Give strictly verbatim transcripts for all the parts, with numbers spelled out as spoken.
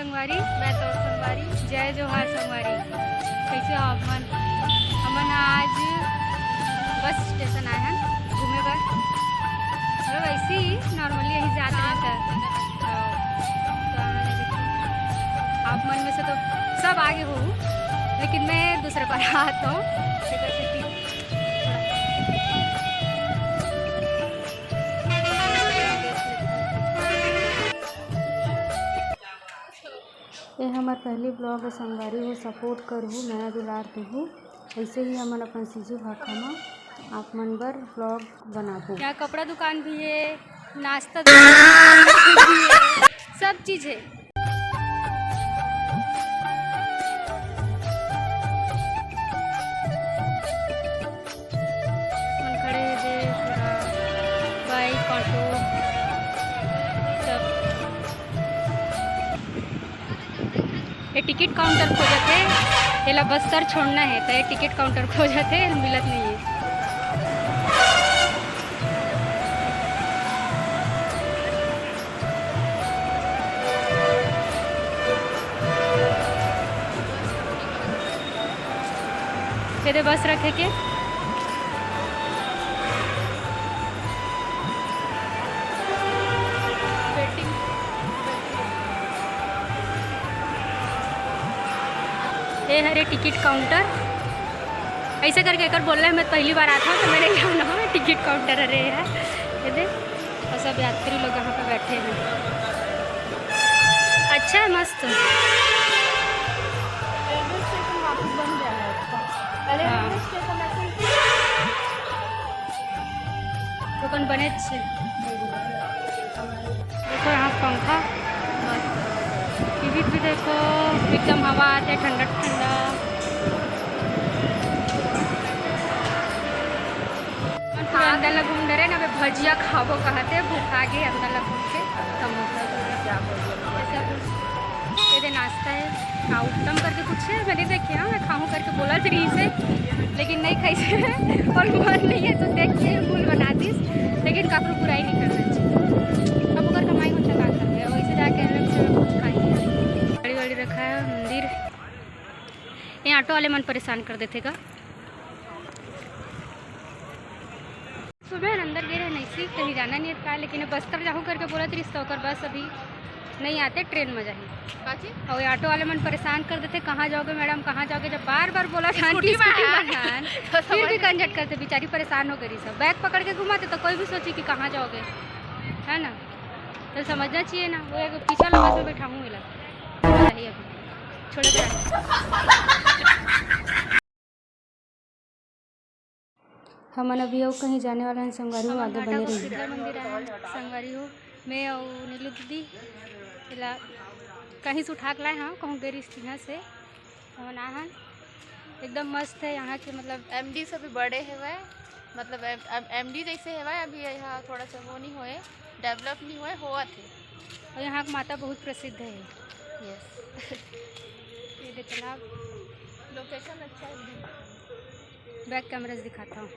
संगवारी, मैं तो संगवारी। जय जोहार संगवारी, कइसे हो आप मन? हमन आज बस स्टेशन आए हन घूमे बर। मतलब ऐसे ही normally यहीं जात रहे त। तो आप मन में से तो सब आगे हो, लेकिन मैं दूसरे बार आता हूँ। ये हमर पहली vlog हे संगवारी हो, support करहू, मया दुलार देहू। ऐसे ही हमन अपन सीजी भाखा म आप मन बर vlog बनाबो। यहाँ कपड़ा दुकान भी हे, नाश्ता दुकान भी हे, सब चीज हे। मन खड़े हे जे पूरा bike, auto सब। ये टिकट counter खोजत हे, एला बस्तर छोड़ना हे, त ये टिकट counter खोजत हे, मिलत नहीं हे। ये दे बस रखे के। ये हरे टिकट counter। ऐसे करके एकर बोलना है, मैं पहली बार आता हूँ तो मैंने क्या ना टिकट counter हरे है। ये दे, और सब यात्री लोग यहाँ पे बैठे हैं। अच्छा है, मस्त। रेलवे स्टेशन वापस बन गया है। पहले हाँ। रेलवे स्टेशन ऐसे ही थोकन बने अच्छे। देखो यहाँ पंखा, टीवी भी देखो, एकदम हवा आते, ठंडा ठंडा। पूरा अंदर ला घूम डरे ना, अबे भजिया खाबो कहते, भूख आ गई, अंदर ला घूम के समोसा, ये दे नाश्ता है। हाँ, उत्तम करके कुछ है, मैं नहीं देखे, हाँ, मैं खाऊं करके बोला थी से, लेकिन नहीं खाई से। और मन नहीं है तो देख के भूल बना दी, लेकिन काकरो बुराई नहीं करना चाहिए। अब ओकर कमाई होता का करते, वैसे जाके अलग से कुछ खाई। गाड़ी वाड़ी रखा है, मंदिर। ये ऑटो वाले मन परेशान कर देते का। सुबह अंदर गे रहे, नहीं सी कहीं जाना नहीं है का, लेकिन बस्तर जाहू करके बोला थी, तो ओकर बस अभी नहीं आते, ट्रेन में जाही। काची? और ये ऑटो वाले मन परेशान कर देते, "कहाँ जाओगे मैडम, कहाँ जाओगे?" जब बार बार बोला था कि स्कूटी में स्कूटी में है। है, तो फिर भी समझ कंजट करते, बेचारी परेशान हो गई सब। बैग पकड़ के घुमाते तो कोई भी सोची कि कहाँ जाओगे, है ना? तो समझना चाहिए ना, वो एक पीछे वाला बस में बैठा हूँ मिला। चलिए अभी छोड़े के हमन अभी अउ कहीं जाने वाला हन संगवारी हो, हमन आगे घाटा बने रहिए। शीतला मंदिर आए हन संगवारी हो, मैं अउ नीलू दीदी एला कहीं से उठा के लाए हन, कहूँ गए रिश्ते यहाँ से हमन आए हन। एकदम मस्त है यहाँ के, मतलब एमडी से भी बड़े हेवय, मतलब एम, एम, एमडी जैसे हेवय, अभी यहाँ थोड़ा सा वो नहीं होए, डेवलप नहीं होए, होवत है। और यहाँ की माता बहुत प्रसिद्ध है। यस। ये देखो ना, लोकेशन अच्छा है एकदम। बैक कैमरा से दिखाता हूँ।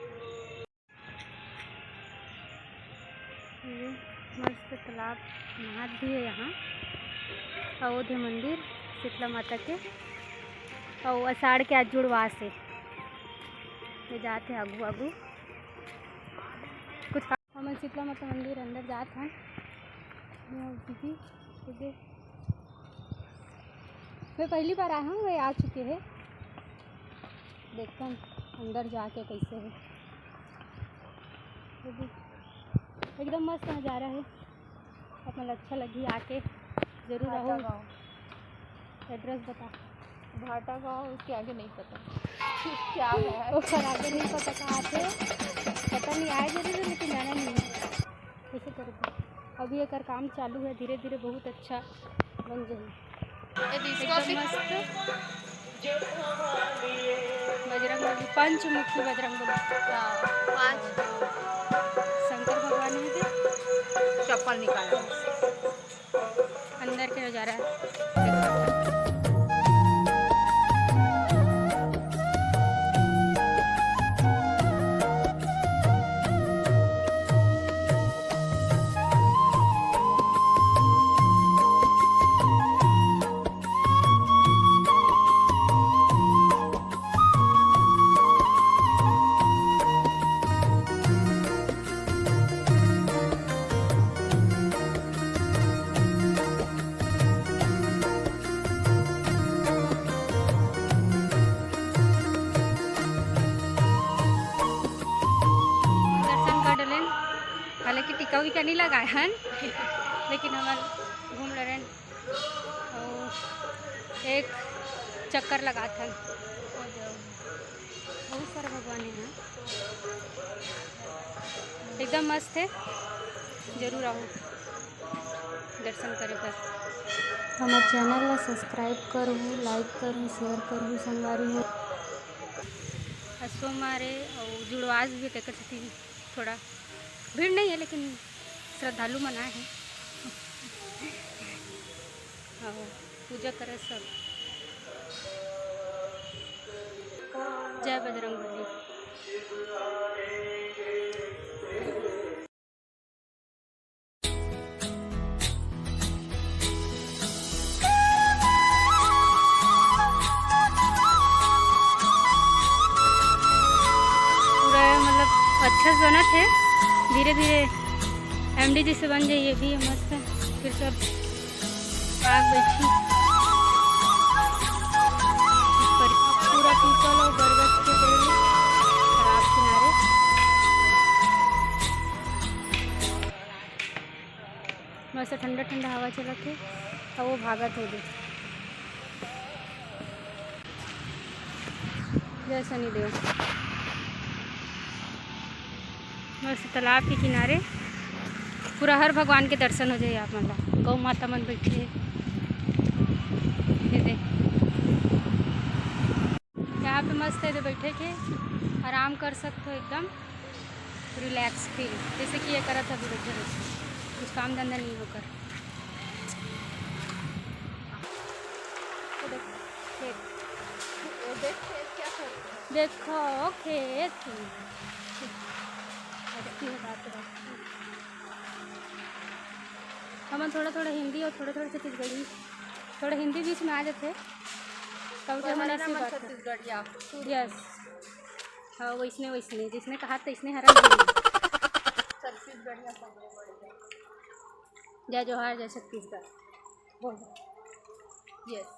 ये मस्त तालाब, नहात भी है यहाँ। और वो दे मंदिर शीतला माता के, और आषाढ़ के आज जुड़वास है। ये जात है आगू आगू कुछ काम। हमन शीतला माता मंदिर अंदर जात हन। मैं और दीदी, ये दे, मैं पहली बार आए हन, वे आ चुके हैं। देखथन अंदर जाके कैसे है। ये दे, एकदम मस्त नज़ारा है। अपन अच्छा लगही आके, जरूर भाटा आओ। गाँव। एड्रेस बता। भाटा गाँव, उसके आगे नहीं पता क्या है। ओकर आगे नहीं पता कहाँ थे, पता नहीं आए जरूर है, लेकिन जाना नहीं है। कैसे करोगे? अभी एकर काम चालू है, धीरे धीरे बहुत अच्छा बन जाही। ये दृश्य एकदम भी मस्त। बजरंग बली, पंचमुखी बजरंग बली। हाँ, पाँच। शंकर भगवान है के? चप्पल निकाला। अंदर के नजारा है। नहीं लगाए हन, लेकिन हमन घूम डरेन अउ एक चक्कर लगाथन। बहुत सारा भगवान हे ना, एकदम मस्त हे, जरूर आओ दर्शन करे बर। हमर चैनल ला सब्सक्राइब करहू, लाइक करहू, शेयर करहू संगवारी हो। आज सोमवार हे अउ जुड़वास भी हे, तेकर सेती थोड़ा भीड़ नहीं हे, लेकिन श्रद्धालु मन आए हे। हाँ, पूजा करे सब। जय बजरंग बली। पूरा मतलब अच्छा से बनत हे, धीरे धीरे एमडीजी से बन जाही। ये भी मस्त हे। फिर सब आग बैठी, पूरा पीपल अउ बरगद के पेड़ हे तालाब किनारे। मस्त ठंडा ठंडा हवा चलत हे, अउ वो भागत हे दे। जय शनिदेव। मस्त तालाब के किनारे पूरा हर भगवान के दर्शन हो जाही आप मन ला। गौ माता मन बैठे हे, ये दे। यहाँ पे मस्त हे, दे बैठे के आराम कर सकते हो एकदम। रिलैक्स फील, जैसे कि ये करत अभी बैठे बैठे, कुछ काम धंधा नहीं होकर। वो देखो, खेत। वो देख, खेत क्या कर रहा है? देखो, खेत। अच्छी बात है। हमन थोड़ा थोड़ा हिंदी और थोड़ा थोड़ा छत्तीसगढ़ी, थोड़ा हिंदी बीच में आ जाते, तब तो हमन ऐसी बात है। छत्तीसगढ़िया। यस। हाँ, वैसने, वैसने, जैसने कहा तैसने हरा नहीं। छत्तीसगढ़िया सबले बढ़िया। जय जोहार, जय छत्तीसगढ़। बोल। यस।